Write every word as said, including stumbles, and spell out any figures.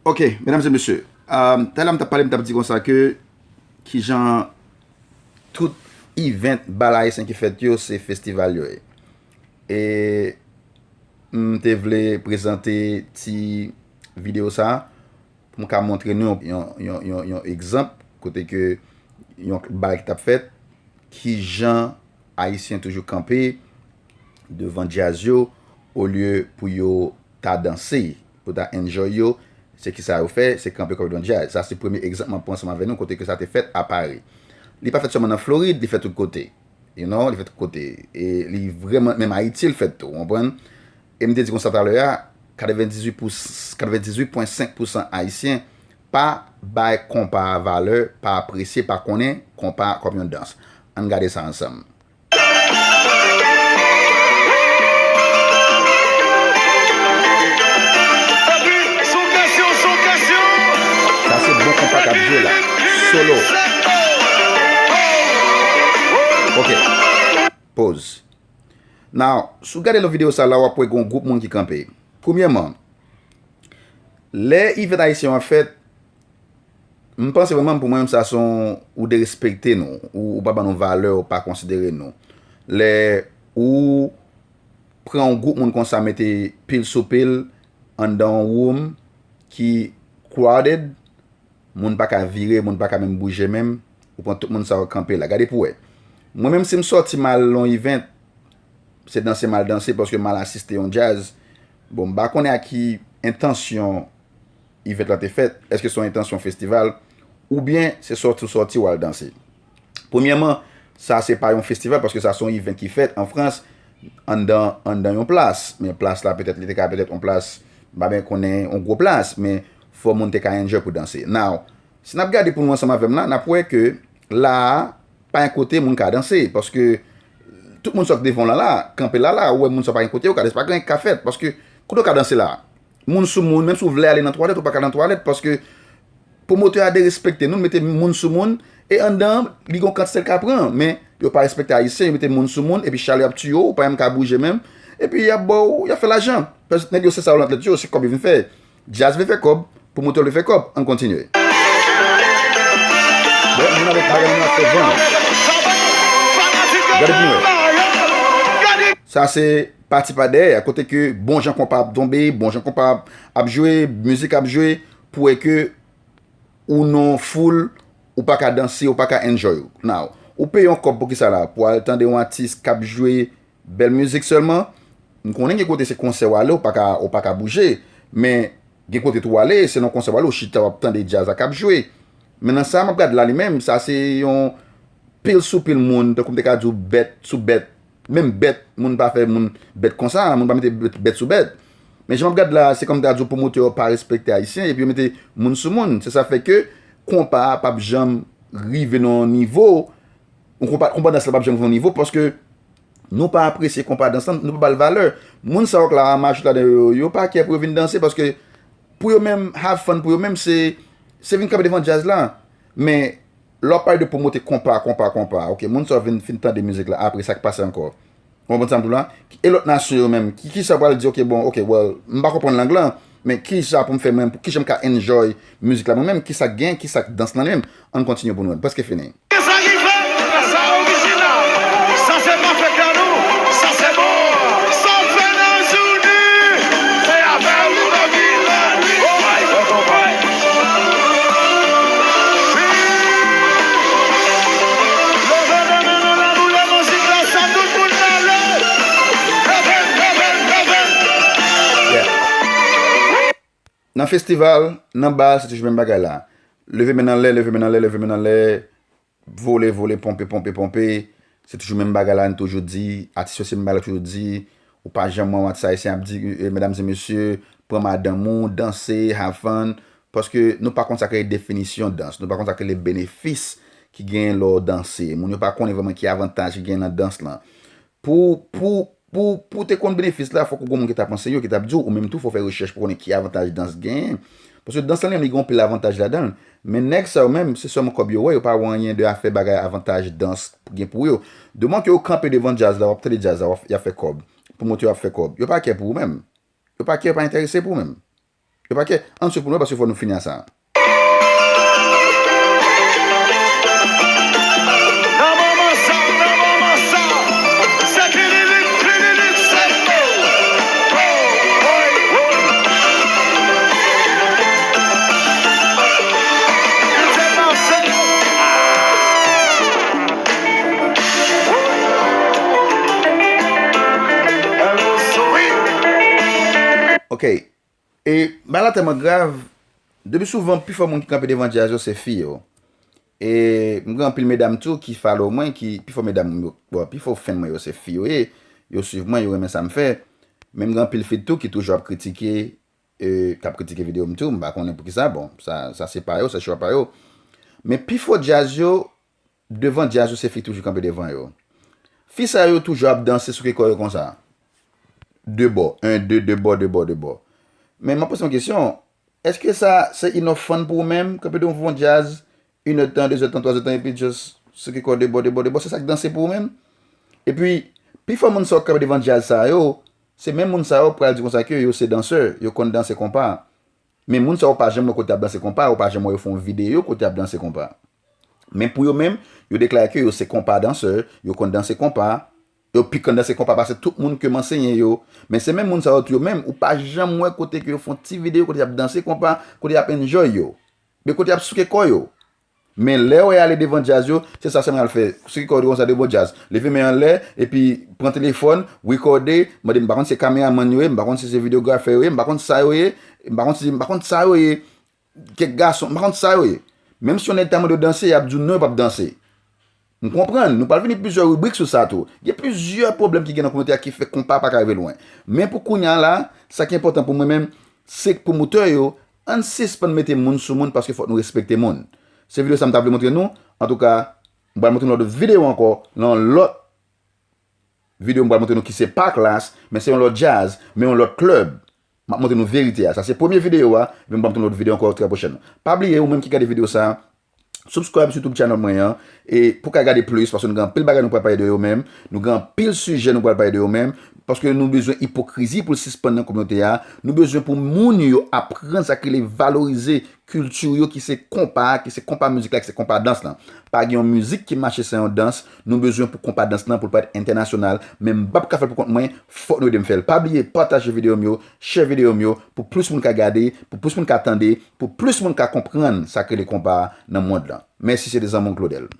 Ok, medam e mesye, um, talè m t ap pale, m t ap di konsa ke kijan tout event bal ayisyen ki fèt yo, se festival yo ye. E m te vle prezante ti videyo sa pou m ka montre nou yon, yon, yon, yon egzanp kote ke yon bal ki t ap fèt, kijan ayisyen toujou kanpe devan djaz yo, olye pou yo ta danse, pou ta enjoy yo, se kisa yo fè, se kanpe kòb yo devan djaz. Sa se premye egzanp m ap pran ansanm avè nou kote ke sa te fèt a Pari. Li pa fèt sèlman nan Florid, li fèt tout kote. You know, li fèt tout kote. E li vrèman, menm Ayiti l fèt tou, w konprann? E m te di konsa talè a, katrevendizuit pou, katrevendizuit pwen senk pousan ayisyen pa bay konpa valè, pa apresye, pa konnen konpa kòm yon dans. Ann gade sa ansanm. Sa se bon konpa k ap jwe la. Solo. Ok. Pause. Now, si w gade nan videyo sa la, w ap wè gen yon gwoup moun ki kanpe. Premyèman, lè event ayisyen an fèt, m panse vrèman pou mwen menm sa se yon, ou derespekte nou, ou, ou pa ban nou valè, ou pa konsidere nou. Lè ou pran yon gwoup moun konsa, mete pil sou pil anndan yon room ki crowded, moun pa ka vire, moun pa ka menm bouje menm, ou pran tout moun sa yo kanpe la. Gade pou wè. Mwen menm si m sòti m al yon event, se danse m al danse paske m al asiste yon djaz. Bon, m pa konnen ak ki entansyon event lan te fèt. Èske se yon entansyon festival? Oubyen se sòti w sòti w al danse? Premyèman, sa se pa yon festival paske sa se yon event ki fèt an Frans anndan, anndan yon plas. Men plas la petèt, li te ka petèt yon plas, m pa byen konnen yon gwo plas, men fò moun te ka enjoy pou danse. Now, si n ap gade pou nou ansanm avè m la, n ap wè ke la a, pa yon kote moun ka danse, paske tout moun sa k devan w la la, kanpe la la, ou wè moun sa pa yon kote, ou ka danse, pa gen anyen k ka fèt, paske kote w ka danse la? Moun sou moun, menm si w vle ale nan twalèt, ou pa ka nan twalèt, paske pwomotè a derespekte nou, l mete moun sou moun, e anndan an, li gen yon kantite l ka pran, men yo pa respekte ayisyen, yo mete moun sou moun, epi chalè ap tiye w, ou pa menm ka bouje menm, epi y ap ba w, y ap fè lajan. Paske nèg yo se sa yo nan tèt yo, se kòb yo vin fè. Djaz vle fè kòb, pwomotè vle fè kòb, ann kontinye. Bon, moun avèk bagay moun ap fè van. Gade pou nou wè. Sa se pati pa dèyè, kote ke bon jan konpa ap tonbe, bon jan konpa ap, ap jwe, mizik ap jwe, pou wè ke ou nan foul, ou pa ka danse, ou pa ka enjoy. Now, ou peye yon kòb pou kisa la? Pou al tande yon atis k ap jwe bèl mizik sèlman? M konnen gen kote se konsè w ale, ou pa ka, ou pa ka bouje. Men, gen kote tou w ale, se nan konsè w ale, ou chita, w ap tande djaz la k ap jwe. Men nan sa m ap gade la li menm, sa se yon pil sou pil moun, tankou m te ka di w bèt sou bèt. Menm bèt, moun pa fè moun bèt konsa, moun pa mete bèt, bèt sou bèt. Men jan m ap gade la, se kòm m ta di w pwomotè yo pa respekte ayisyen, epi yo mete moun sou moun. Se sa fè ke konpa a p ap janm rive nan yon nivo, yon konpa, konpa dans la p ap janm rive yon nivo, paske nou pa apresye konpa dans lan, nou pa ba l valè. Moun sa yo k la, majorite ladan yo, yo pa kè pou yo vin danse, paske pou yo menm, have fun pou yo menm, se, se vin kanpe devan djaz la. Men, lè w ap pale de pwomote konpa, konpa, konpa, ok, moun sa yo vin, fin tande mizik la, apre sa k pase ankò? Ou konprann sa m di w la? E lòt nasyon yo menm, ki, kisa yo pral di, ok, bon, ok, well, m pa konprann lang lan, men kisa pou m fè mwen, pou kijan m ka enjoy mizik la mwen menm, kisa k gen, kisa k dans lan li menm? Ann kontinye pou nou wè, n prèske fini. Sa se pa fèt lanou, sa se bon. Sa fè nan jounen, se avè w nou nan vil la. Oh my God, oh my. Leve men nou, nou la boule mizik la, sa tout moun ale. Leve, leve, leve. Yeah. Nan festival, nan bal, se toujou menm bagay la. Leve men anlè, leve men anlè, leve men anlè. Vole, vole, ponpe, ponpe, ponpe. Se toujou menm bagay la, n toujou di. Atis yo se menm bagay la toujou di. Ou pa janm wè yon atis ayisyen ap di, eh, medam e mesye, pran madanm ou, danse, have fun. Paske nou pa konn sa k rele definisyon dans. Nou pa konn sa k rele benefis ki genyen lè w danse. Moun yo pa konnen vrèman ki avantaj ki genyen nan dans lan. Pou, pou, pou, pou te konn benefis la, fòk ou gon moun ki t ap anseye w, ki t ap di w, ou menm tou, fò w fè rechèch pou konnen ki avantaj dans genyen. Paske dans lan li menm, li gen anpil avantaj ladan l. Men nèg sa yo menm, se sèlman kòb yo wè, yo pa wè anyen de afè bagay avantaj dans gen pou yo. Demoman ke yo kanpe devan djaz la, w ap tande djaz la, w ap, y ap fè kòb. Pwomotè yo ap fè kòb. Yo pa kè pou ou menm. Yo pa kè, yo pa enterese pou ou menm. Yo pa kè. Ann swiv pou nou wè, paske fò nou fini a sa. Ok. E bagay la tèlman grav, depi souvan, pifò moun ki kanpe devan djaz yo, se fi yo. E m gen anpil medam tou ki follow mwen, ki, pifò medam yo, bon, pifò fan mwen yo, se fi yo ye. Yo swiv mwen, yo renmen sa m fè. Men m gen anpil fi tou ki toujou ap kritike, e, k ap kritike videyo m tou. M pa konnen poukisa, bon, sa, sa se pa yo, se chwa pa yo. Men pifò djaz yo, devan djaz yo, se fi toujou kanpe devan yo. Fi sa yo toujou ap danse, souke kò yo konsa. De bò, en, de, de bò, de bò, de bò. Men m ap poze yon kesyon, èske sa se enough fun pou ou menm, kanpe devan yon djaz, inèdtan, dezèdtan, twazèdtan, epi just souke kò de bò, de bò, de bò, se sa k danse pou ou menm? Epi, pifò moun sa yo k kanpe devan djaz sa yo, se menm moun sa yo pral di konsa ke yo se dansè, yo konn danse konpa. Men moun sa yo pa janm wè kote y ap danse konpa, yo pa janm wè yo fè yon videyo kote y ap danse konpa. Men pou yo menm, yo deklare ke yo se konpa dansè, yo konn danse konpa, yo pi konn danse konpa pase tout moun ke m ansenye yo. Men se menm moun sa yo tou yo menm, ou pa janm wè kote ke yo fè yon ti videyo kote y ap danse konpa, kote y ap enjoy yo. Men kote y ap souke kò yo. Men lè yo ale devan djaz yo, se sa sèlman y al fè. Souke kò yo konsa devan djaz. Leve men anlè, epi pran telefòn, rekòde, mande, m pa konn si se kameramann yo ye, m pa konn si se videografè yo ye, m pa konn sa yo ye, m pa konn si, m pa konn sa yo ye. Kèk gason, m pa konn sa yo ye. Menm si yon nèg ta mande yo danse, y ap di w non, yo p ap danse. M konprann, nou pral vini plizyè ribrik sou sa tou. Gen plizyè pwoblèm ki gen nan kominote a ki fè konpa pa ka rive lwen. Men pou kounye a la, sa ki enpòtan pou mwen menm, se pwomotè yo, ann sispann mete moun sou moun paske fòk nou respekte moun. Se videyo sa m ta vle montre nou. Antouka, m pral montre nou lòt videyo ankò, nan lòt videyo m pral montre nou ki se pa Klass, men se yon lòt djaz, men yon lòt club. M ap montre nou verite a. Sa se premye videyo a, epi m pral montre nou lòt videyo ankò trè pwochèn. Pa bliye, ou menm ki gade videyo sa, subscribe sou YouTube channel mwen an, e pou ka gade plis, paske nou gen anpil bagay nou pral pale de yo menm, nou gen anpil sijè nou pral pale de yo menm, paske nou bezwen ipokrizi pou l sispann nan kominote a, nou bezwen pou moun yo aprann sa ki rele valorize kilti yo ki se konpa, ki se konpa mizik la, ki se konpa dans lan. Pa gen yon mizik ki mache san yon dans, nou bezwen pou konpa dans lan pou l parèt entènasyonal, men m p ap ka fè l pou kont mwen, fòk nou ede m fè l. Pa bliye pataje videyo m yo, share videyo m yo, pou plis moun ka gade, pou plis moun ka tande, pou plis moun ka konprann sa k rele konpa a nan mond lan. Mèsi, se te zanmi w Claudel.